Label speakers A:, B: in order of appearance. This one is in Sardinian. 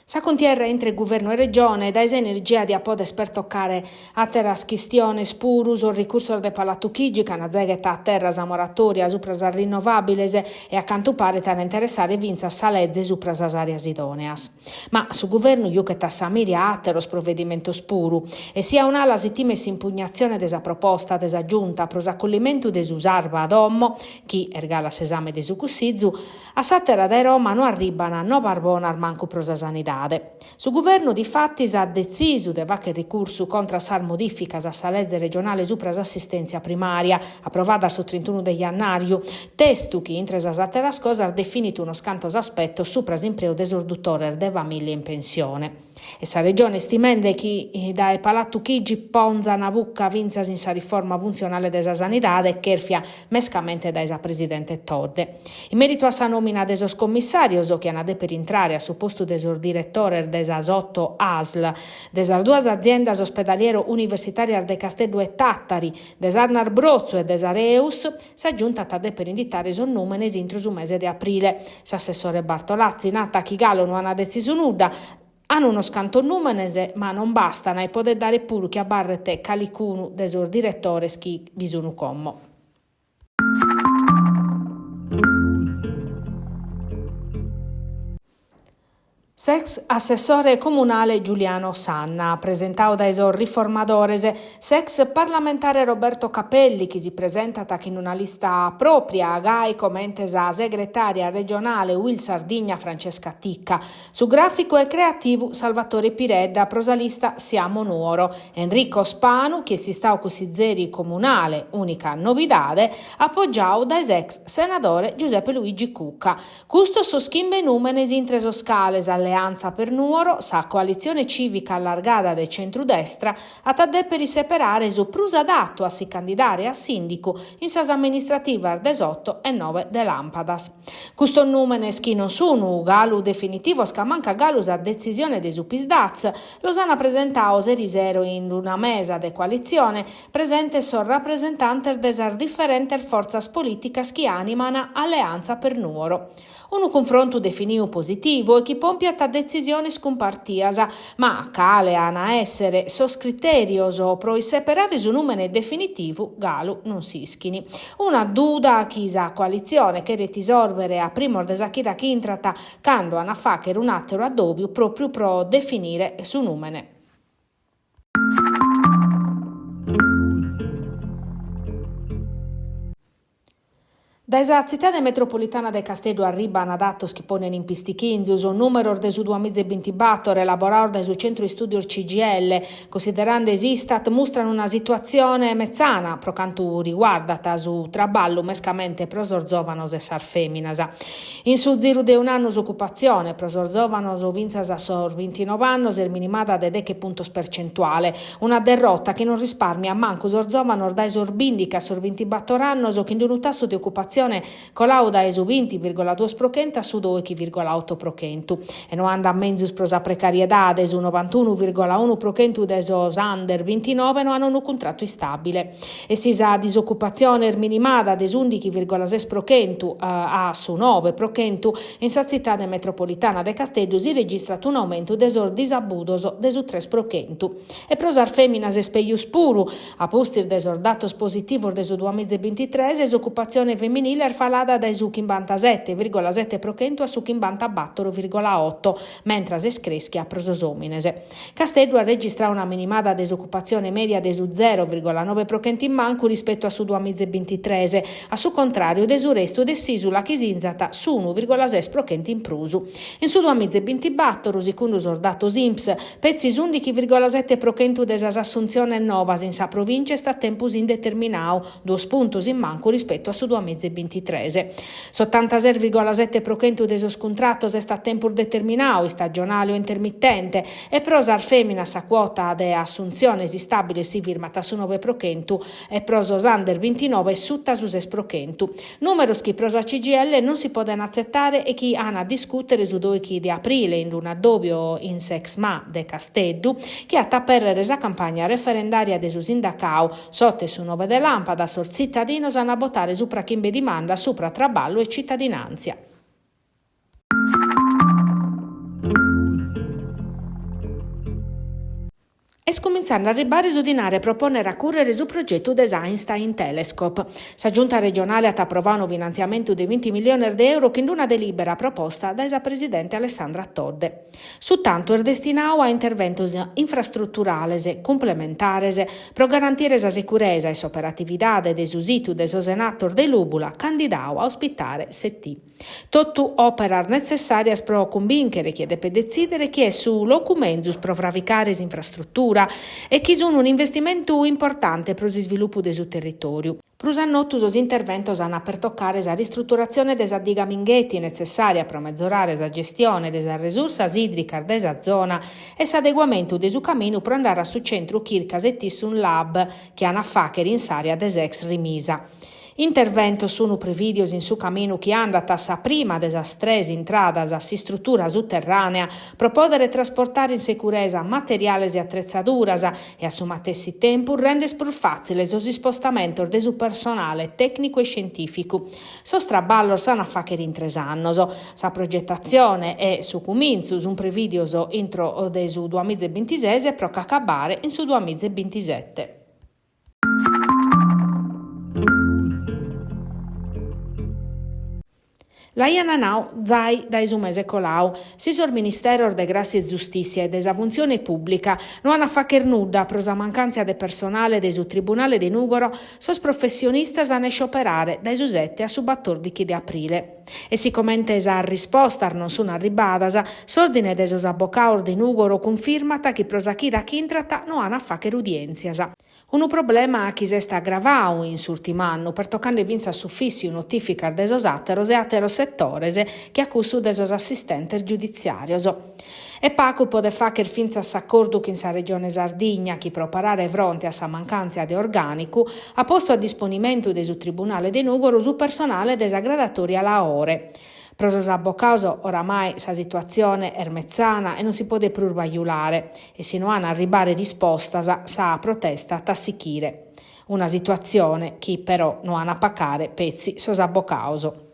A: Sa cuntierra intre Guvernu e Regione dae s'energia diat poder pertocare àteras chistiones puru, sos ricursos de Palatu Chigi chi ant ghetadu a terra sa moratòria supra sas rinnovàbiles e a cantu paret at a interessare fintzas sa leze supra sas àreas idòneas. Ma su Guvernu juchet a sa mìria àteros provedimentos puru e si a un'ala si timet s'impugnatzione de sa proposta de sa Giunta pro s'acollimentu de su Sarva Domo, chi est galu a s'esame de su Cussizu, A s'àtera dae Roma no arribant novas bonas mancu pro sa sanidade. Su guvernu difatis at detzisu de fàghere ricursu contra a sas modìficas a sa leze regionale supra s'assistèntzia primària, aprovada su trintunu de jannàriu, testu chi intre sas àteras cosas definit unos cantos aspetos supra s'impreu de sos dutores de famìlia in pensione. E sa Regione est timende chi dae Palatu Chigi ponzan bucca fintzas in sa riforma funtzionale de sa sanidade chèrfia mescamente dae sa presidente Todde. In mèritu a sa nòmina de sos commissàrios chi an a dèpere intrare a su postu de sos diretores de sas oto ASL, de sas duas aziendas ospedaliero-universitàrias de Casteddu e Tàtari, de s'Arnas Brotzu e de s'Areus, sa Giunta at a dèpere inditare sos nùmenes intro su mese de aprile. S'assessore Bartolazzi nat chi galu no an detzisu nudda, an unos cantos nùmenes, ma non bastan e podet dare puru chi abarret calicunu de sos diretores chi bi sun como. S'ex assessore comunale Giuliano Sanna, presentadu dae sos Riformadores, s'ex parlamentare Roberto Capelli chi si presentat chin una lista pròpria, gai comente sa segretària regionale Uil Sardigna Francesca Ticca, su gràficu e creativu Salvatore Piredda pro sa lista Siamo Nuoro, Enrico Spanu chi est istadu cussizeri comunale, ùnica novidade, apogiadu dae s'ex senadore Giuseppe Luigi Cucca. Custos sos chimbe nùmenes intre sos cales Alleanza per Nuoro, sa coalitzione cìvica allargada de centru-destra, at a dèpere isseperare su prus adatu a si candidare a sìndicu in sas amministrativas de s'oto e noe de làmpadas. Custos nùmenes chi non sun galu definitivos ca mancat galu sa detzisione de su Psd'Az, los an presentados erisero in una mesa de coalitzione Presentes sos rapresentantes de sas diferentes fortzas polìticas chi àniman Alleanza per Nuoro. Unu cunfrontu definiu positivu e chi pòmpiat a detzisiones cumpartias, ma cale an a èssere sos critèrios pro isseperare su nùmene definitivu galu non s'ischin. Una duda chi sa coalitzione cheret isòrbere a primos de sa chida chi intrat, cando an a fàghere un'àteru addòbiu pròpriu pro definire su nùmene. Dae sa tzitade metropolitana de Casteddu arribant datos chi ponent in pistichinzu sos nùmeros de su duamiza e bintibator elaborados dae su Centru Istùdios CGIL, cunsiderende s'Istat, mustran una situatzione metzana pro cantu riguardat su traballu mescamente pro sos zòvanos e sas fèminas. In su ziru de un'annu s'ocupatzione pro sos zòvanos fintzas a sos bintinoe annos est minimada de deche puntos percentuale, una derrota chi non risparmiat mancu sos zòvanos dae sos bìndichi a sos bintibator annos chin unu tassu de ocupatzione coladu dae su binti virgola duos pro chentu a su doichi virgola oto pro chentu. E no andat menzus pro sa precariedade, su nobantunu virgola unu pro chentu de sos under bintinoe no an unu cuntratu istàbile. E si sa disocupatzione est minimada de s'ùndighi vìrgola ses pro chentu a su noe pro chentu, in sa tzitade metropolitana de Casteddu si registrat un'aumentu de sos disabudos de su tres pro chentu. E pro sas fèminas est pejus puru, a pustis de sos datos positivos de su duamiza e bintitres, s'ocupatzione feminile est falada dae su chimbantasete vìrgola sete pro chentu a su chimbantabatoro vìrgola oto, mentras est crèschia pro sos òmines. Casteddu at registradu una minimada de s'ocupatzione mèdia de su zero virgola noe pro chentu in mancu rispetu a su duamiza e bintitres, a su contràriu de su restu de s'ìsula chi sinzat s'unu virgola ses pro chentu in prus. In su duamiza e bintibator, segundu sos datos Inps, petzi s'ùndighi virgola sete pro chentu de sas assuntziones novas in sa provìncia est a tempus indeterminadu, duos puntos in mancu rispetu a su duamiza e bintitres. S'otantases virgola sete pro chentu de sos cuntratos est a tempus determinadu, istagionale o intermitente, e pro sas fèminas sa cuota de assuntziones istàbiles si firmat a su noe pro chentu e pro sos under bintinoe suta su ses pro chentu. Nùmeros chi pro sa CGIL non si podent atzetare e chi an a discùtere su doichi de aprile in un'addòbiu in s'Exmà de Casteddu chi at a apèrrere sa campagna referendària de su sindacadu S'oto e su noe de làmpadas sos tzitadinos an a botare supra chimbe dimandas supra traballu e citadinàntzia. Est cumintzende a arribbare su dinare pro pònnere a cùrrere su progetu de s'Einstein Telescope. Sa Giunta regionale at aprovadu unu finantziamentu de binti milliones de euro chin una delìbera proposta dae sa presidente Alessandra Todde. Su tantu est destinadu a interventos infrastruturales cumplementares pro garantire sa seguresa e s'operatividade de su situ de sos Enattos de Lùbula candidadu a ospitare s'ET. Totu òperas netzessàrias pro cumbìnchere chie depet detzìdere chi est su locu menzus pro fravicare s'infrastrutura e chi sun un'investimentu importante pro s'isvilupu de su territòriu. Prus a notu sos interventos an a pertocare sa ristruturatzione de sa diga Minghetti netzessària pro mezorare sa gestione de sas resursas ìdricas de sa zona e s'adeguamentu de su caminu pro andare a su centru chircas ET SUNLAB chi an a fàghere in s'àrea de s'ex Rimisa. Interventos sunu prevìdios in su caminu chi andat a sa prima de sas tres intradas a s'istrutura suterrànea pro pòdere trasportare in seguresa materiales e atretzaduras e a su matessi tempus render prus fàtziles sos ispostamentos de su personale tècnicu e iscientìficu. Sos traballos s'an a fàghere in tres annos. Sa progetatzione e su cumintzu sunt prevìdios intro de su duamiza e bintises pro ch'acabare in su duamiza e bintisete. L'aian nau zai dae su mese colau, si sos ministeros de Gràssia e Zustìssia e de sa Funtzione Pùblica no an a fàcher nudda pro sa mancàntzia de personale de su Tribunale de Nùgoro, sos professionistas an a iscioperare dae su sete a su batòrdichi de aprile. E sicomente sas rispostas non sun arribadas, s'Òrdine de sos Abocaos de Nùgoro cunfirmat chi pro sa chida ch'intrat no an a fàcher udièntzias. Unu problema chi s'est agravadu in s'ùrtimu annu, pertocande fintzas s'ufìssiu notìficas de sos àteros e àteros setores che a cussu de sos assistentes giuditziàrios. E pagu podet fàghere fintzas s'acordu chin sa Regione Sardigna chi pro parare fronte a sa mancàntzia de orgànicu at postu a disponimentu de su Tribunale de Nùgoro su personale de sa gradatòria Laore. Pro sos abocados oramai sa situatzione est metzana e non si podet prus bajulare e si no an a arribare rispostas sa protesta at a sichire. Una situatzione chi però no an a pacare petzi sos abocados.